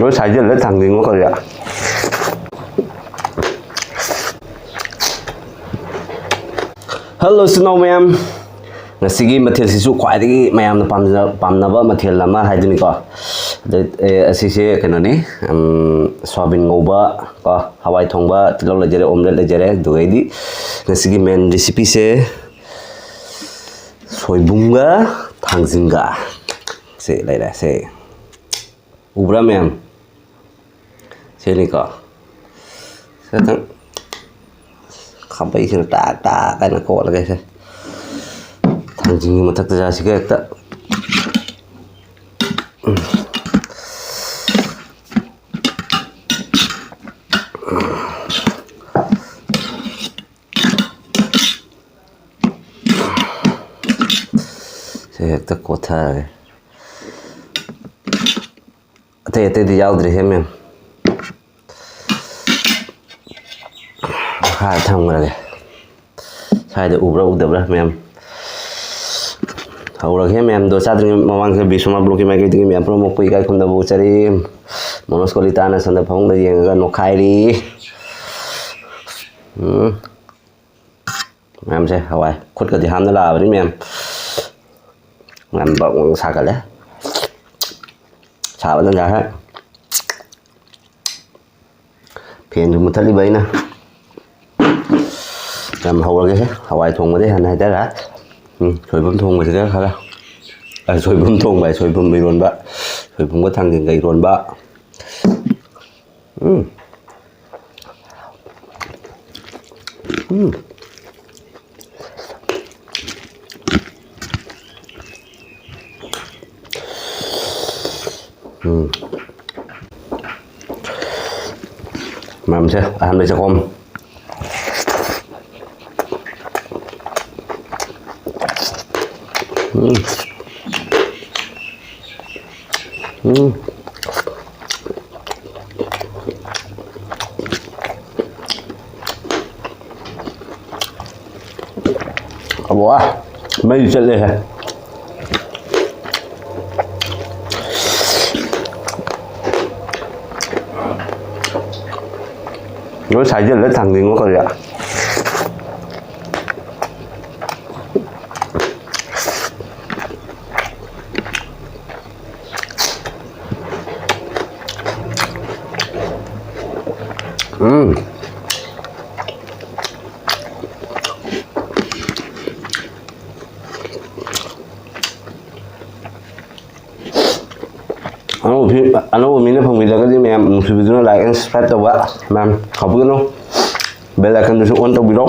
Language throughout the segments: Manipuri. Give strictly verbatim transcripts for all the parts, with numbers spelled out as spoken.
ꯂꯣꯏ ꯁꯥꯏꯖꯜꯂꯦ, ꯊꯥꯡꯖꯤꯡꯒ ꯀꯔꯤꯒ꯫ ꯍꯜꯂꯣ, ꯏꯆꯤꯟ ꯏꯅꯥꯎ ꯃꯌꯥꯝ꯫ ꯉꯁꯤꯒꯤ ꯃꯊꯦꯜꯁꯤꯁꯨ ꯈ꯭ꯋꯥꯏꯗꯒꯤ ꯃꯌꯥꯝꯅ ꯄꯥꯝꯖ-, ꯄꯥꯝꯅꯕ ꯃꯊꯦꯜ ꯑꯃ ꯍꯥꯏꯗꯨꯅꯤꯀꯣ꯫ ꯑꯗ, ꯑꯦ, ꯑꯁꯤꯁꯦ ꯀꯩꯅꯣꯅꯤ, ꯎꯝ, ꯁꯣꯌꯥꯕꯤꯟ ꯉꯧꯕ ꯀꯣ, ꯍꯋꯥꯏ ꯊꯣꯡꯕ, ꯇꯤꯜꯍꯧ ꯂꯩꯖꯔꯦ, omelette ꯂꯩꯖꯔꯦ, ꯑꯗꯨꯒꯩꯗꯤ ꯉꯁꯤꯒꯤ main recipeꯁꯦ ꯁꯣꯏꯕꯨꯝꯒ ꯊꯥꯡꯖꯤꯡꯒ꯫ ꯁꯤ ꯂꯩꯔꯦ, ꯁꯤ꯫ ꯎꯕ꯭ꯔꯥ ꯃꯌꯥꯝ? ꯁꯤꯅꯤꯀꯣ꯫ ꯈꯤꯇꯪ ꯈꯥꯕꯩꯁꯤꯅ ꯇꯥꯛ ꯇꯥꯛ ꯍꯥꯏꯅ ꯀꯣꯠꯂꯒꯦ ꯁꯦ꯫ ꯊꯥꯡꯖꯤꯡꯒꯤ ꯃꯊꯛꯇ ꯖꯥꯁꯤꯒ ꯍꯦꯛꯇ꯫ ꯁꯦ ꯍꯦꯛꯇ ꯀꯣꯠꯊꯔꯒꯦ꯫ ꯑꯇꯩ ꯑꯇꯩꯗꯤ ꯌꯥꯎꯗ꯭ꯔꯦꯍꯦ ꯃꯦꯝ꯫ ꯃꯈꯥꯗ ꯊꯝꯈ꯭ꯔꯒꯦ꯫ ꯁ꯭ꯋꯥꯏꯗ ꯎꯕ꯭ꯔꯥ ꯎꯗꯕ꯭ꯔꯥ ꯃꯌꯥꯝ? ꯍꯧꯔꯒꯦ ꯃꯌꯥꯝꯗꯣ꯫ ꯆꯥꯗ꯭ꯔꯤꯉꯩ ꯃꯃꯥꯡꯗ ꯕꯤꯁ꯭ꯋꯥꯃꯥ vlogꯀꯤ ꯃꯥꯏꯀꯩꯗꯒꯤ ꯃꯌꯥꯝ ꯄꯨꯝꯅꯃꯛꯄꯨ ꯏꯀꯥꯏ ꯈꯨꯝꯅꯕ ꯎꯠꯆꯔꯤ꯫ ꯃꯣꯅꯣꯖ ꯀꯣꯂꯤꯇꯥꯅ ꯁꯣꯝꯗ ꯐꯃꯨꯡꯗ ꯌꯦꯡꯉꯒ ꯅꯣꯛꯈꯥꯏꯔꯤ꯫ ꯎꯝ꯫ ꯃꯌꯥꯝꯁꯦ ꯍꯋꯥꯏ ꯈꯨꯠꯀꯗꯤ ꯍꯥꯝꯅ ꯂꯥꯛꯑꯕꯅꯤ ꯃꯌꯥꯝ꯫ ꯃꯌꯥꯝ ꯕꯛ ꯕꯛ ꯁꯥꯒꯠꯂꯦ꯫ ꯁꯥꯕꯅ ꯌꯥꯔꯦ꯫ ꯐꯦꯟꯁꯨ ꯃꯨꯠꯊꯠꯂꯤꯕ ꯑꯩꯅ꯫ ꯌꯥꯝ ꯍꯧꯔꯒꯦꯁꯦ꯫ ꯍꯋꯥꯏ ꯊꯣꯡꯕꯗꯩ ꯍꯥꯟꯅ ꯍꯥꯏꯊꯔꯦ꯫ ꯎꯝ, ꯁꯣꯏꯕꯨꯝ ꯊꯣꯡꯕꯁꯤꯒ ꯈꯔ, ꯑ, ꯁꯣꯏꯕꯨꯝ ꯊꯣꯡꯕ ꯍꯥꯏ, ꯁꯣꯏꯕꯨꯝ ꯏꯔꯣꯟꯕ, ꯁꯣꯏꯕꯨꯝꯒ ꯊꯥꯡꯖꯤꯡꯒ ꯏꯔꯣꯟꯕ꯫ ꯎꯝ꯫ ꯎꯝ꯫ ꯎꯝ꯫ ꯃꯌꯥꯝꯁꯦ ꯑꯍꯥꯟꯕ ꯆꯥꯛꯈꯣꯝ꯫ ꯎꯝ꯫ ꯎꯝ꯫ ꯋꯥ, ꯃꯩ ꯆꯠꯂꯦꯍꯦ꯫ ꯂꯣꯏ ꯁꯥꯏꯖꯜꯂ ꯊꯥꯡꯖꯤꯡꯉꯣ ꯀꯔꯤ꯫ ꯎꯝ꯫ ꯑꯅꯧꯕ ꯐꯤ-, ꯑꯅꯧꯕ ꯃꯤꯅ ꯐꯪꯕꯤꯔꯒꯗꯤ ꯃꯌꯥꯝ ꯅꯨꯡꯁꯤꯕꯤꯗꯨꯅ like and subscribe ꯇꯧꯕ ꯃꯌꯥꯝ ꯀꯥꯎꯕꯤꯒꯅꯨ꯫ Bell icon ꯗꯨꯁꯨ on ꯇꯧꯕꯤꯔꯣ꯫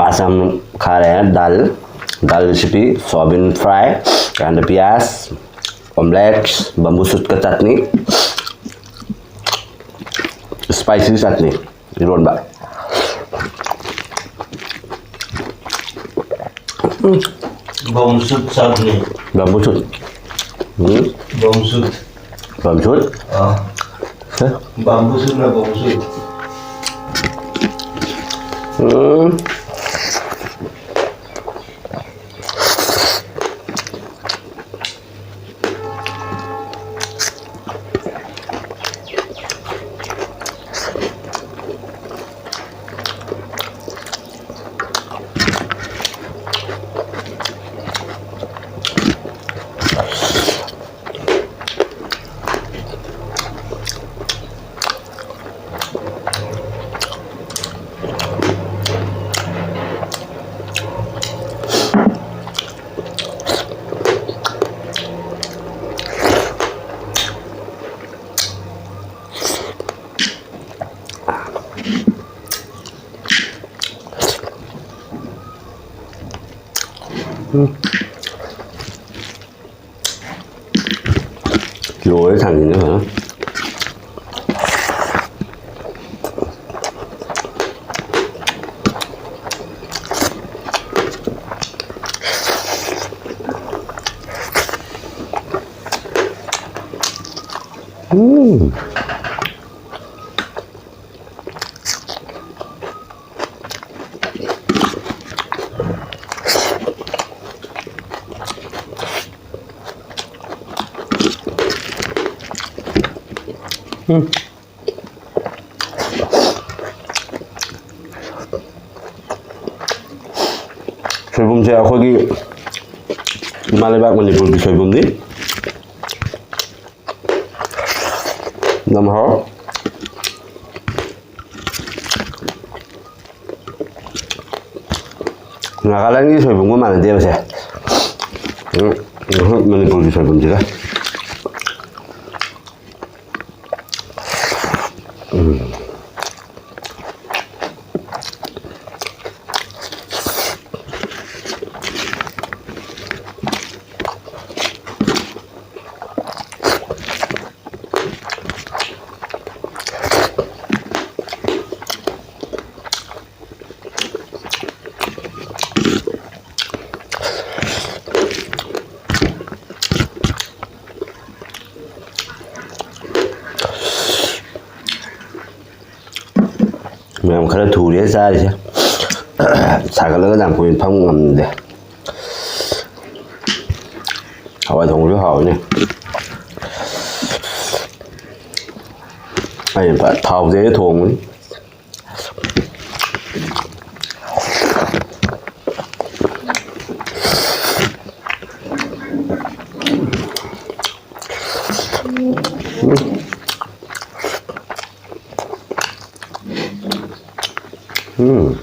आज हम खा रहे हैं दाल, दाल रेसिपी, सोयाबीन फ्राई, कांदा प्याज, ऑमलेट, बम्बू शूट का चटनी, स्पाइसी चटनी, ꯏꯔꯣꯟꯕ꯫ ꯕꯝꯕꯨ ꯁꯨꯠ ꯆꯥꯕꯅꯤ꯫ ꯕꯝꯕꯨ ꯁꯨꯠ꯫ ꯎꯝ꯫ ꯕꯝꯕꯨ ꯁꯨꯠ꯫ ꯕꯝꯕꯨ ꯁꯨꯠ꯫ ꯑꯥ꯫ ꯍ? ꯕꯝꯕꯨ ꯁꯨꯠꯅ ꯕꯝꯕꯨ ꯁꯨꯠ꯫ ꯎꯝ꯫ ꯂꯣꯏꯔꯦ ꯊꯥꯡꯖꯤꯡꯁꯦ ꯐꯖꯅ꯫ ꯎꯝ꯫ ꯎꯝ꯫ ꯁꯣꯏꯕꯨꯝꯁꯦ ꯑꯩꯈꯣꯏꯒꯤ ꯏꯃꯥ ꯂꯩꯕꯥꯛ ꯃꯅꯤꯄꯨꯔꯒꯤ ꯁꯣꯏꯕꯨꯝꯅꯤ꯫ ꯌꯥꯝ ꯍꯥꯎ꯫ ꯅꯥꯒꯥꯂꯦꯟꯒꯤ ꯁꯣꯏꯕꯨꯝꯒ ꯃꯥꯟꯅꯗꯦꯕꯁꯦ꯫ ꯎꯝ, ꯎꯝ, ꯃꯅꯤꯄꯨꯔꯒꯤ ꯁꯣꯏꯕꯨꯝꯁꯤꯒ꯫ ꯎꯝ꯫ ꯃꯌꯥꯝ ꯈꯔ ꯊꯨꯔꯦ ꯆꯥꯔꯤꯁꯦ꯫ ꯁꯥꯒꯠꯂꯒ ꯌꯥꯝ ꯀꯨꯏꯅ ꯐꯝ ꯉꯝꯗꯦ꯫ ꯍꯋꯥꯏ ꯊꯣꯡꯕꯁꯨ ꯍꯥꯎꯋꯤꯅꯦ꯫ ꯑꯩꯅ ꯐ-, ꯊꯥꯎꯁꯦ ꯑꯩꯅ ꯊꯣꯡꯕꯅꯤ꯫ ꯎꯝ꯫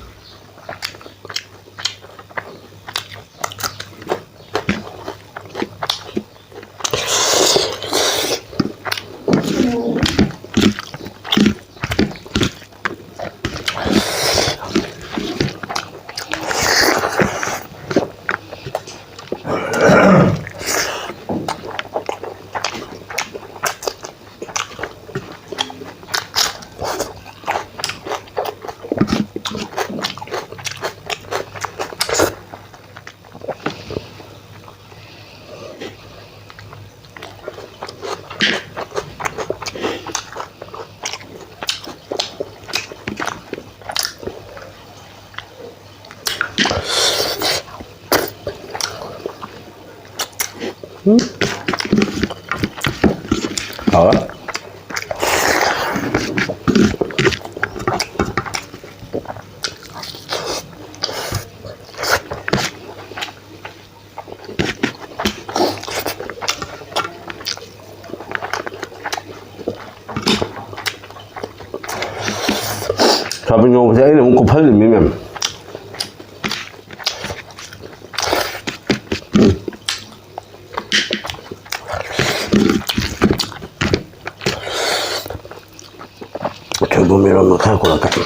ꯎꯝ꯫ ꯍꯥꯎꯔꯦ꯫ ꯁꯣꯌꯥꯕꯤꯟ ꯉꯧꯕꯁꯦ ꯑꯩꯅ ꯑꯃꯨꯛ ꯀꯨꯞꯍꯜꯂꯤꯃꯤ, ꯃꯦꯝ꯫ ꯁꯣꯏꯕꯨꯝ ꯏꯔꯣꯟꯕ ꯈꯔ ꯀꯣꯠꯂꯛꯀꯦ꯫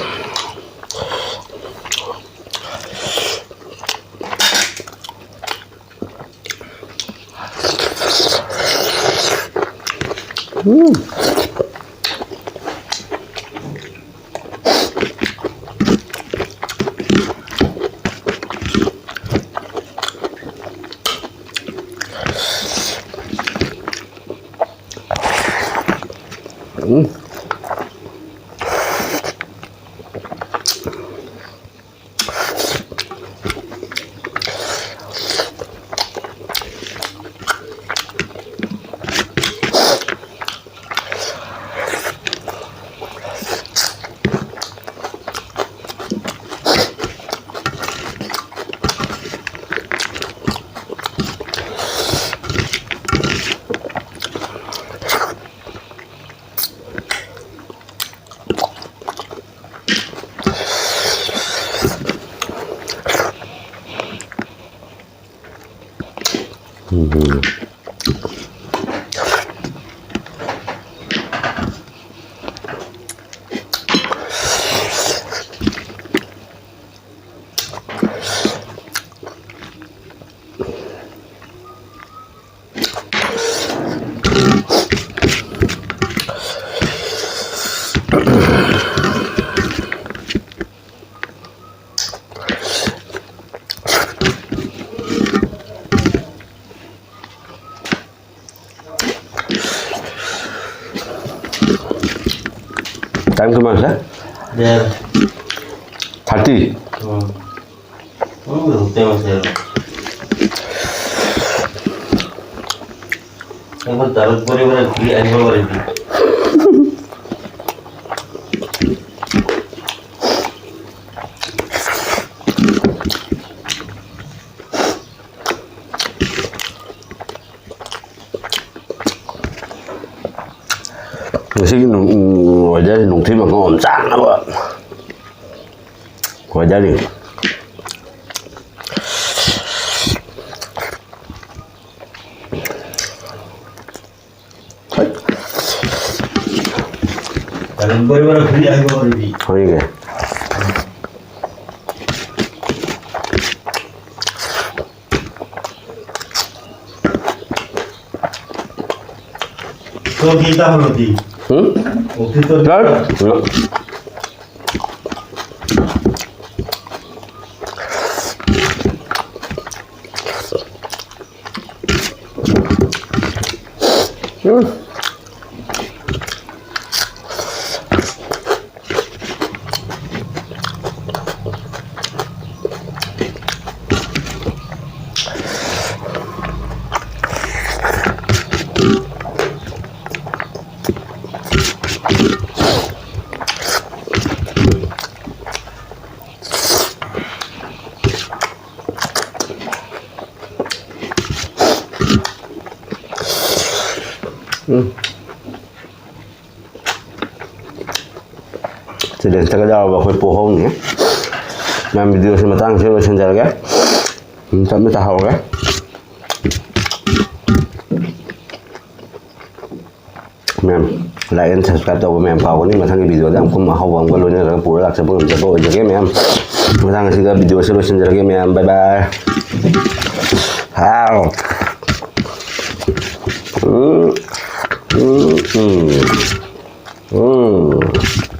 ꯎꯝ꯫ ꯎꯝ꯫ Time ꯀꯃꯥꯏꯅ ꯁꯦ? ꯌꯥꯔꯦ꯫ Thirty꯫ ꯎꯝ꯫ ꯎꯝ, ꯇꯦꯡ ꯁꯦ꯫ ꯑꯩꯈꯣꯏ ꯇꯔꯨꯛ ꯕꯣꯔꯦ ꯕꯣꯔꯦ ꯊꯤ ꯑꯅꯤ ꯕꯣꯔꯦ ꯊꯤ꯫ ꯉꯁꯤꯒꯤ ꯅꯨꯡ-, weather ꯅꯨꯡꯊꯤꯜ ꯑꯃ ꯑꯣꯝꯆꯥꯛꯅꯕ꯫ ꯐꯖꯔꯤ꯫ ꯍꯣꯏꯅꯦ꯫ ꯎꯝ? ꯌꯥꯔꯦ꯫ ꯎꯝ꯫ ꯎꯝ꯫ ꯆꯦꯂꯦꯟꯖꯇꯒ ꯌꯥꯎꯔꯕ ꯑꯩꯈꯣꯏ ꯄꯣꯍꯧꯅꯤ꯫ ꯃꯌꯥꯝ, ꯚꯤꯗꯤꯑꯣꯁꯤ ꯃꯇꯥꯡꯁꯤꯗ ꯂꯣꯏꯁꯤꯟꯖꯔꯒꯦ꯫ ꯎꯝ, ꯇꯞꯅ ꯇꯥꯍꯧꯔꯒꯦ꯫ ꯃꯌꯥꯝ, like and subscribe ꯇꯧꯕ ꯃꯌꯥꯝ ꯀꯥꯎꯒꯅꯤ꯫ ꯃꯊꯪꯒꯤ ꯚꯤꯗꯤꯑꯣꯗ ꯑꯃꯨꯛ ꯑꯍꯧꯕ ꯑꯃꯒ ꯂꯣꯏꯅꯔꯒ ꯄꯨꯔ ꯂꯥꯛꯆꯕ ꯉꯝꯖꯕ ꯑꯣꯏꯖꯒꯦ ꯃꯌꯥꯝ꯫ ꯃꯇꯥꯡ ꯑꯁꯤꯗ ꯚꯤꯗꯤꯑꯣꯁꯦ ꯂꯣꯏꯁꯤꯟꯖꯔꯒꯦ ꯃꯌꯥꯝ꯫ Bye bye꯫ ꯍꯥꯎ꯫ ꯎꯝ, ꯎꯝ, ꯎꯝ꯫ ꯎꯝ꯫